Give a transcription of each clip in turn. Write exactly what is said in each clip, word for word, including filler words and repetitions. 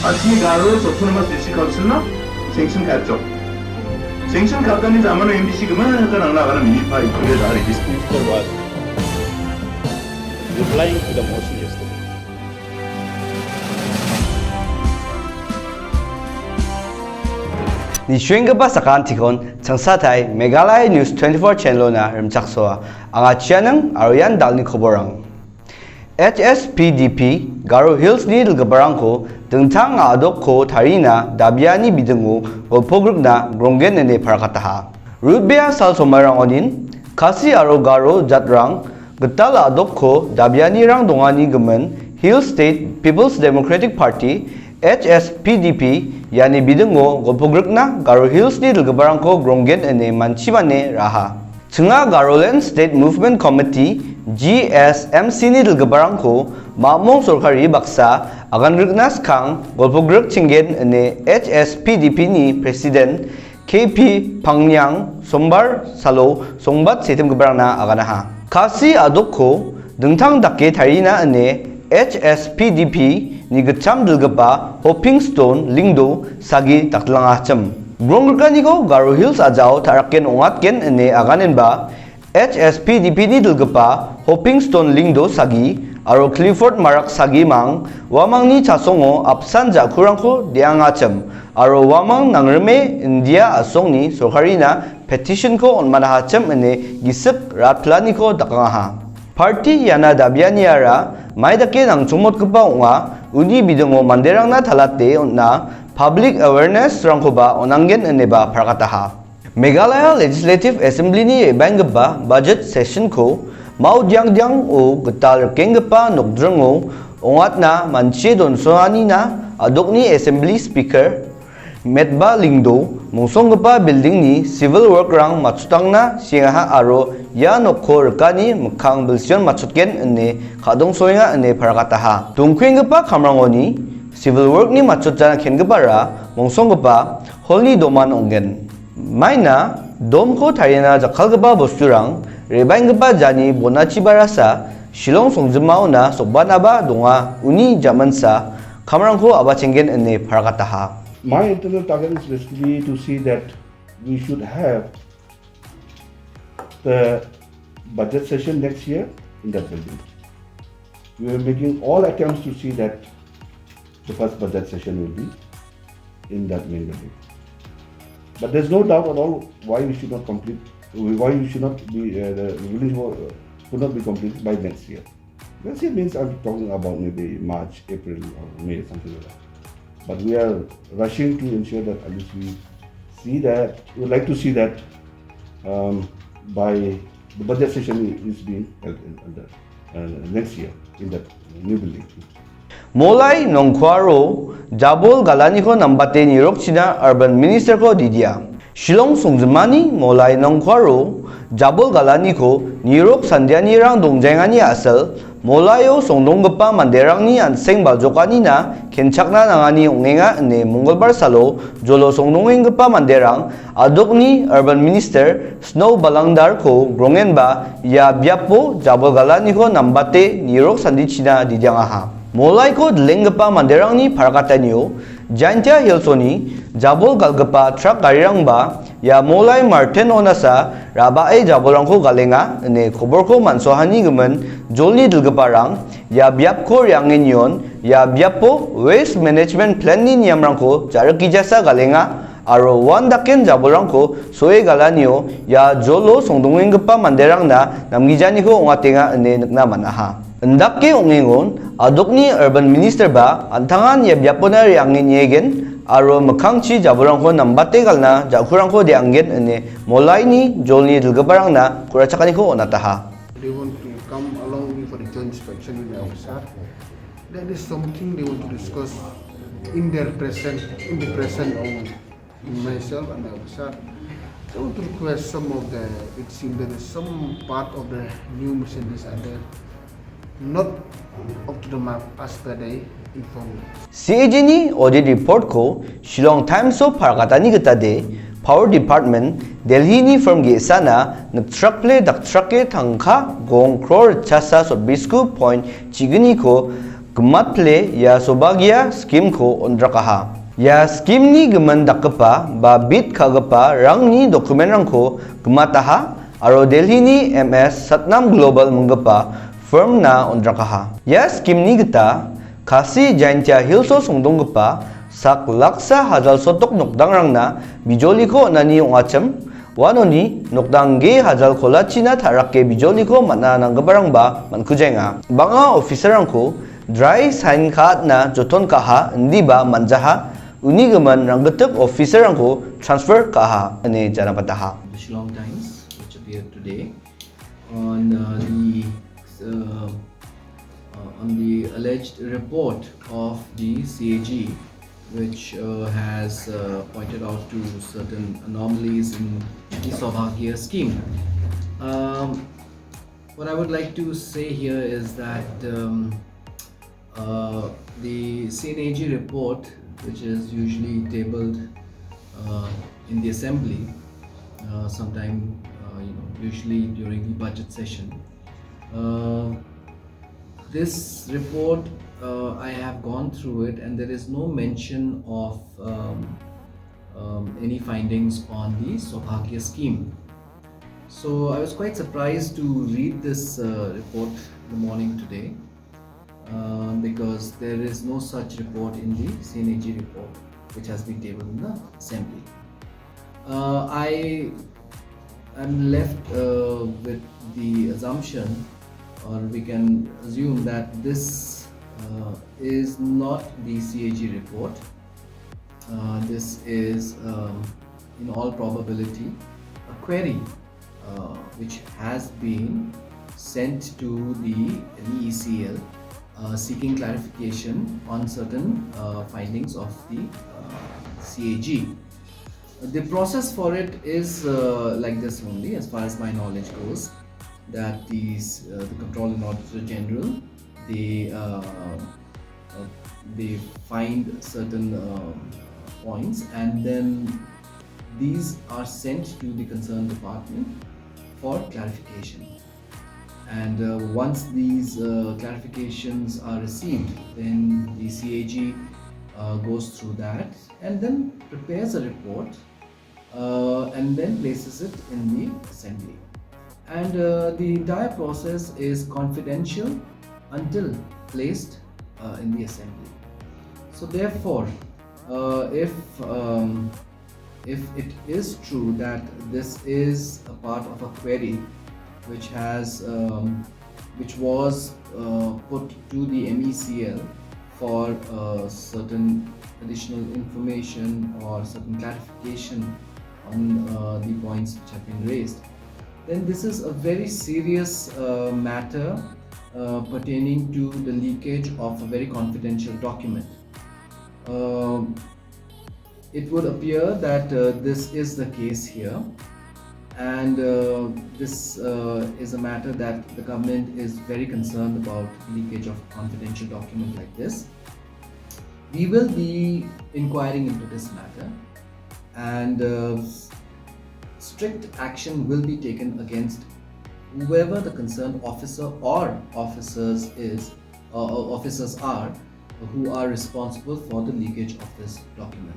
Asli Garo Autonomous District Council-na sanction ka·chok. Sanction ka·gani jamano M D C gimana ka nangna agana minipa ikure dari district. Replying to the motion yesterday. Nisuenggipa sakantikon changsatai Meghalaya News twenty-four channel-ona rimchaksoa. Anga Chianang aro ian dalni koborang. H S P D P Garo Hills-ni dilgiparangko dingtang a·dokko tarina dabiani bidingo golpogrikna gronggen ine parakataha. Rutbea sal somairangonin Khasi aro Garo jatrang gital a·dokko dabianirang dongani gimin Hill State People's Democratic Party, H S P D P, iani bidingo golpogrikna Garo Hills-ni dilgiparangko gronggen ine manchimane ra·aha. Chinga Garoland State Movement Committee, G S M C-ni dilgiparangko mamong sorkari baksa aganrikna skang golpogrik chinggen ine H S P D P-ni President K P Pangniang sombar salo songbat setimgiparangna aganaha. Khasi a·dokko dingtang dake tarina ine H S P D P-ni gitcham dilgipa Hoping Stone Lingdo sagi dakdilangachim. Gronggrikaniko Garo Hills a·jao ta·raken ong·atgen ine aganenba H S P D P-ni dilgipa Hoping Stone Lingdo sagi aro Clifford Marak sagimang uamangni chasongo apsan ja·kurangko de·angachim aro uamang nangrime India a·songni sorkarina petition-ko on·manahachim ine gisik rat pilaniko dakangaha. Party iana dabianiara mai dake nangchongmotgipa ong·a, uni bidingo manderangna talate on·na public awareness-rangkoba on·angen ineba parakataha. Meghalaya Legislative Assembly-ni re·baenggipa budget session-ko maodiangdiango gital rikenggipa nokdringo ong·atna manchie donsonganina a·dokni Assembly Speaker Metba Lingdo mongsonggipa building-ni civil work-rang matchotangna siengaha aro ia nokko rikani mikkang bilsion matchotgen ine kadongsoenga ine parakataha. Dongkuenggipa kamrangoni civil work-ni matchotjana kengipara mongsonggipa hall-ni doman ong·gen. Maina domko tariana jakkalgipa bosturang re·baenggipa jani bonachi barasa Shillong songjimaona sokbanaba donga, uni jamansa kamrangko abachenggen ine parakataha. My internal target is basically to see that we should have the budget session next year in that building. We are making all attempts to see that the first budget session will be in that main building. But there's no doubt at all why we should not complete, why we should not be, uh, the building ho-, could not be completed by next year. Next year means I'm talking about maybe March, April, or May, something like that. But we are rushing to ensure that at least we see that, we would like to see that, um, by the budget session is being held in, under, uh, next year in that new building. Molai Nongkuaro jabol galaniko nambate nirokchina Urban Minister-ko didia. Shillong songjinmani Molai Nongkuaro jabol galaniko nirok sandianirang dongjengani a·sel, Molaio songdonggipa manderangni an·seng baljokanina kenchakna nangani ong·enga ine Mongolbar salo jolo songdongenggipa manderang a·dokni Urban Minister Snow Balangdarko grongenba ia biapo jabol galaniko nambate nirok sandichina didiangaha. Molaiko dilenggipa manderangni parakatanio Jaintia Hillsoni jabol galgipa trak garirangba ia Molai Martin Onasa ra·bae jabolrangko galenga ine koborko man·sohani gimin jolni dilgiparang ia biapko re·angenion ia biapo Waste Management Plan-ni niamrangko ja·rikgijasa galenga aro uandaken jabolrangko so·e galanio ia jolo songdongenggipa manderangna namgijaniko ong·atenga ine nikna man·aha. Indake ong·engon a·dokni Urban Minister-ba an·tangan ia biapona re·angeniegen aro mikkangchi jabolrangko nambate galna ja·kurangko de·anggen ine Molaini jolni dilgiparangna ku·rachakaniko on·ataha. They want to come along for the joint inspection with the officer. That is something they want to discuss in their present, in the present only. Myself and the officer, I want to request some of the, it seems there is some part of the new machineries are there, not up to the mark as per they informed me. C A G-ni audit report-ko Shillong Times-o parakatani gitade, Power Department, Delhi-ni firm ge·sana nikchrakple dakchrake tangka gong crore ritchasa sotbrisku point chigniko Gimatpile ia Sobhagiya scheme-ko on·drakaha. Ia scheme-ni gimin dakgipa ba bid ka·gipa rangni document-rangko gimataha aro Delhi-ni M S Satnam Global minggipa firm-na on·drakaha. Ia scheme-ni gita Khasi Jaintia Hills-o songdonggipa sak laksa hajal sotok nokdangrangna bijoliko on·ani ong·achim, uanoni nokdang ge hajal kolachina ta·rake bijoliko man·a nanggiparangba man·kujaenga. Bang·a officer-rangko dry sign ka·atna joton ka·aha indiba man·jaha, uni gimin ranggitip officer-rangko transfer ka·aha ine janapataha. The Shillong Times, which appeared today on, uh, the, uh, uh, on the alleged report of the C A G, which, uh, has, uh, pointed out to certain anomalies in the Saubhagya scheme. Um, what I would like to say here is that, um, uh, the C A G report, which is usually tabled, uh, in the assembly, uh, sometime, uh, you know, usually during the budget session. Uh, this report, uh, I have gone through it, and there is no mention of, um, um, any findings on the Saubhagya scheme. So I was quite surprised to read this, uh, report in the morning today, uh, because there is no such report in the C A G report, which has been tabled in the assembly. Uh, I am left, uh, with the assumption, or we can assume that this, uh, is not the C A G report. Uh, this is, um, in all probability, a query, uh, which has been sent to the M E C L, uh, seeking clarification on certain, uh, findings of the, uh, C A G. The process for it is, uh, like this only, as far as my knowledge goes, that these, uh, the Controller and Auditor General, they, uh, uh, they find certain, um, points, and then these are sent to the concerned department for clarification. And, uh, once these, uh, clarifications are received, then the C A G, uh, goes through that and then prepares a report, uh, and then places it in the assembly. And, uh, the entire process is confidential until placed, uh, in the assembly. So therefore, uh, if, um, if it is true that this is a part of a query which has, um, which was, uh, put to the M E C L for, uh, certain additional information or certain clarification on, uh, the points which have been raised, then this is a very serious, uh, matter, uh, pertaining to the leakage of a very confidential document. Um, it would appear that, uh, this is the case here, and, uh, this, uh, is a matter that the government is very concerned about, leakage of confidential document like this. We will be inquiring into this matter, and, uh, strict action will be taken against whoever the concerned officer or officers is, uh, or officers are, who are responsible for the leakage of this document.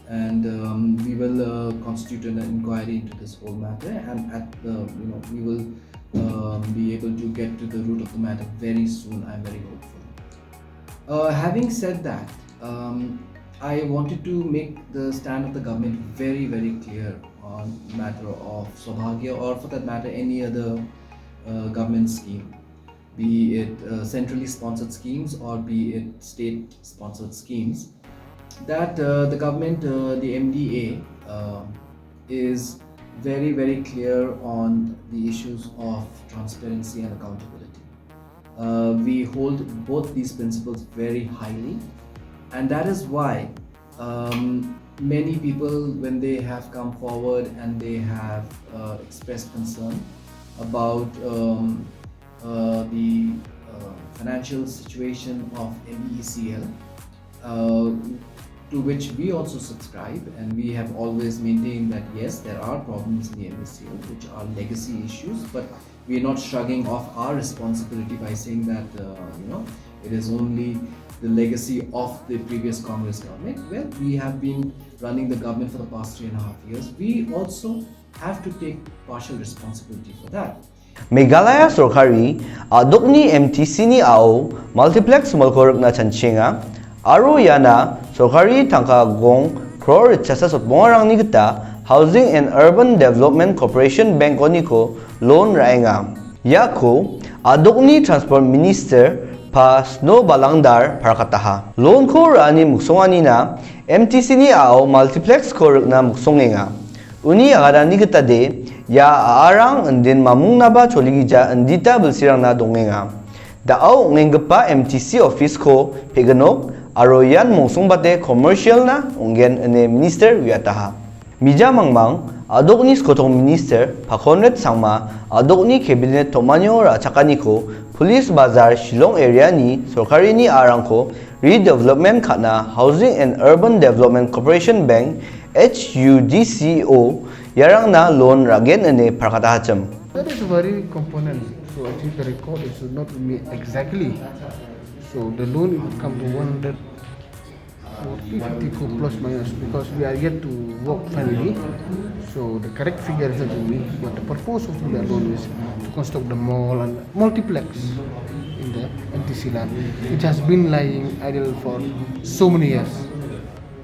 And, um, we will, uh, constitute an inquiry into this whole matter, and at the, you know, we will, um, be able to get to the root of the matter very soon. I'm very hopeful. Uh, having said that, um, I wanted to make the stand of the government very, very clear on matter of Saubhagya, or for that matter, any other, uh, government scheme, be it, uh, centrally sponsored schemes or be it state-sponsored schemes, that, uh, the government, uh, the M D A, uh, is very, very clear on the issues of transparency and accountability. Uh, we hold both these principles very highly, and that is why, um, many people, when they have come forward and they have, uh, expressed concern about, um, uh, the, uh, financial situation of M E C L, uh, to which we also subscribe, and we have always maintained that yes, there are problems in the M E C L, which are legacy issues, but We're not shrugging off our responsibility by saying that, uh, you know, it is only the legacy of the previous Congress government. Well, we have been running the government for the past three and a half years. We also have to take partial responsibility for that. Meghalaya sorkari a·dokni M T C-ni a·o multiplex molko rikna chanchienga aro iana sorkari tangka gong crore ritchasa sotbongarangni gita Housing and Urban Development Corporation Bank-oniko loan ra·enga. Iako a·dokni Transport Minister Pa Sno Balangdar parakataha. Loan-ko ra·ani miksonganina M T C-ni a·o multiplex-ko rikna miksongenga. Uni aganani gitade ia a·arang indin mamungnaba choligija indita bilsirangna dongenga. Da·o ong·enggipa M T C office-ko pe·ginok aro ian mongsongbate commercial-na ong·gen ine minister uiataha. Mija mangmang a·dokni skotong minister Pakonret Sangma a·dokni cabinet tom·anio ra·chakaniko Police Bazar Shillong area-ni sorkarini a·rangko redevelopment ka·na Housing and Urban Development Corporation Bank, H U D C O, iarangna loan ra·gen ine parakatahachim. That is very component. So actually the record is not me exactly. So the loan will come to one hundred forty, fifty crore plus minus because we are yet to work finally. So the correct figure is not with me, but the purpose of the loan is to construct the mall and multiplex in the M T C land, which has been lying idle for so many years.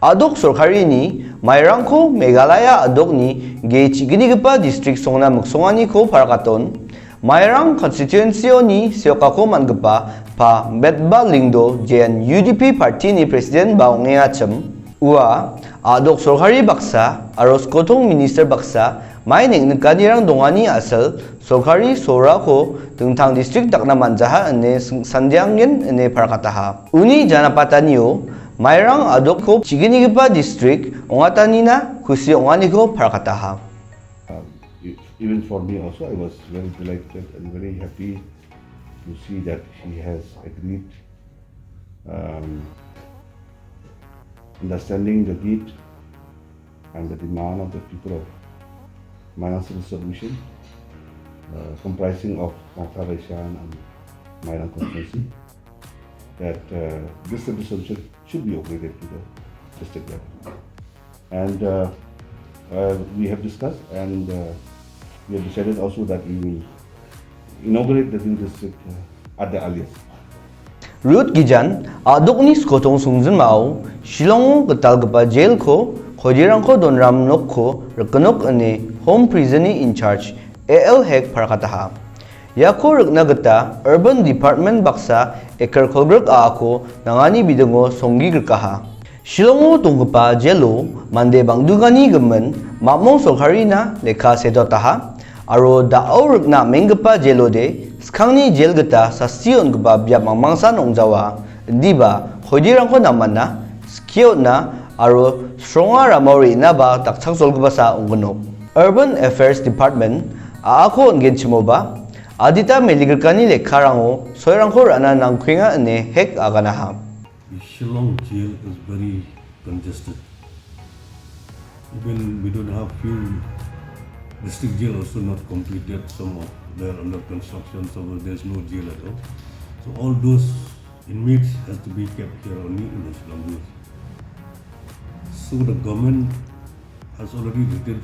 A·dok sorkarini mairangko Meghalaya a·dokni ge chignigipa district songna miksonganiko parakaton, Mairang constituency-oni seokako man·gipa Pa Metba Lyngdoh J N U D P party-ni president ba ong·engachim. Ua a·dok sorkari baksa aro skotong minister baksa mai neng·nikanirang dongani a·sel sorkari sorako dingtang district dakna man·jaha ine sing-, sandiangen ine parakataha. Uni janapatanio Mairang a·dokko chignigipa district ong·atanina kusi ong·aniko parakataha. Um, e-, even for me also, I was very delighted and very happy to see that she has agreed, um, understanding the need and the demand of the people of Mairang Civil Sub-Division, uh, comprising of Mawphra Baishan and Mairang constituency, that, uh, this subdivision should, should be upgraded to the district level. And, uh, uh, we have discussed and, uh, we have decided also that we will inaugurate the new district, uh, at the earliest. Ruth Gijan, a·dokni skotong songjinmao Shillongo gitalgipa jailko koidirangko donram nokko rikginok ine Home Prison-ni in charge A L Hek parakataha. Iako rikna gita Urban Department baksa acre kolgrik a·ako nangani bidingo songgigrikaha. Shillongo donggipa jailo mande bang·dugani gimin mamung sorkarina lekka sedotaha aro da·o rikna am·enggipa jailode skangni jail gita sasti on·gipa biap mangmangsan ong·jawa, indiba koidirangko namana, skie on·a aro sronga ramao re·naba dakchaksolgipasa ong·ginok. Urban Affairs Department a·ako on·genchimoba, adita meligrikani lekkarango soirangko ra·na nangkuenga ine Hek aganaha. The Shillong jail is very congested. Even we don't have few district jail also not completed. Some of they are under construction, so there is no jail at all. So all those inmates has to be kept here only in the Shillong jail. So the government has already written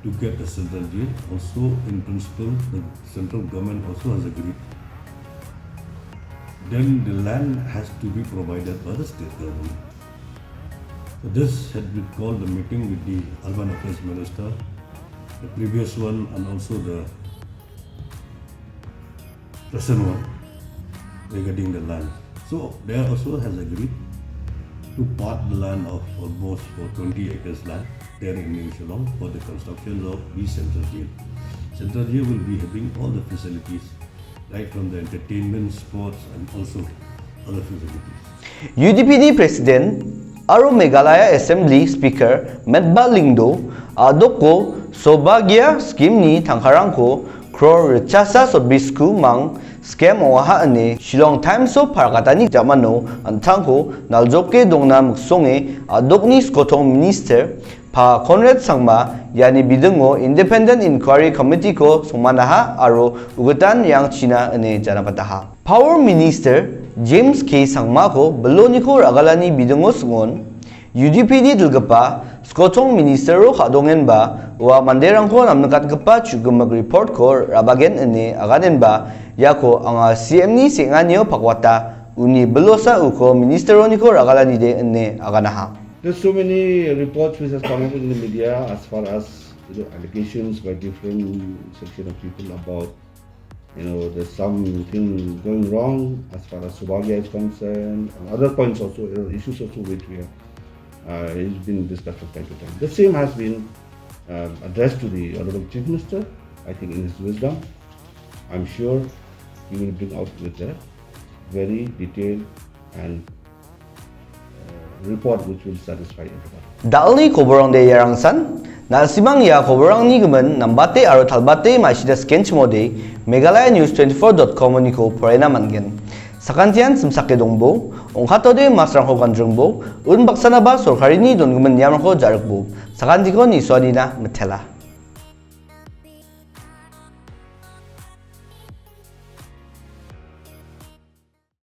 to get a central jail. Also, in principle, the central government also has agreed. Then the land has to be provided by the state government. So this had been called the meeting with the Urban Affairs Minister, the previous one, and also the present one regarding the land. So they also has agreed to part the land of almost for twenty acres land there in New Shillong for the construction of the central jail. Central jail will be having all the facilities, right from the entertainment, sports, and also other facilities. U D P-ni president aro Meghalaya Assembly Speaker Metba Lyngdoh a·doko Sobhagya scheme-ni tangkarangko crore ritchasa sotbisku mang scam ong·aha ine Shillong Times-o parakatani jamano an·tangko naljoke dongna miksonge a·dokni skotong minister Pa Conrad Sangma iani bidingo Independent Inquiry Committee-ko songmanaha aro ugitan iangchina ine janapataha. Power Minister James K Sangmako biloniko ragalani bidingo singon, U D P-ni dilgipa skotong ministero ka·dongenba ua manderangko namnikatgipa chu·gimik report-ko ra·bagen ine aganenba iako anga C M-ni seng·anio pakwata uni bilosa uko ministeroniko ragalanide ine aganaha. There's so many reports which has come up in the media as far as, you know, allegations by different section of people about, you know, there's something going wrong as far as Subhagya is concerned, and other points also, uh, issues also which we have, uh, is been discussed from time to time. The same has been, um, addressed to the Honorable Chief Minister, I think in his wisdom. I'm sure he will bring out with a very detailed and, uh, report which will satisfy everybody. Dal·ni koborangde iarangsan, na·simang ia koborangni gimin nambate aro talbate ma·sina skenchimode Meghalaya News twenty-four dot com-oniko poraiena man·gen. Sakantian simsake dongbo, ong·katode masrangko gandringbo, unbaksanaba sorkarini dongimin niamrangko ja·rikbo, sakantiko nisoanina mitela.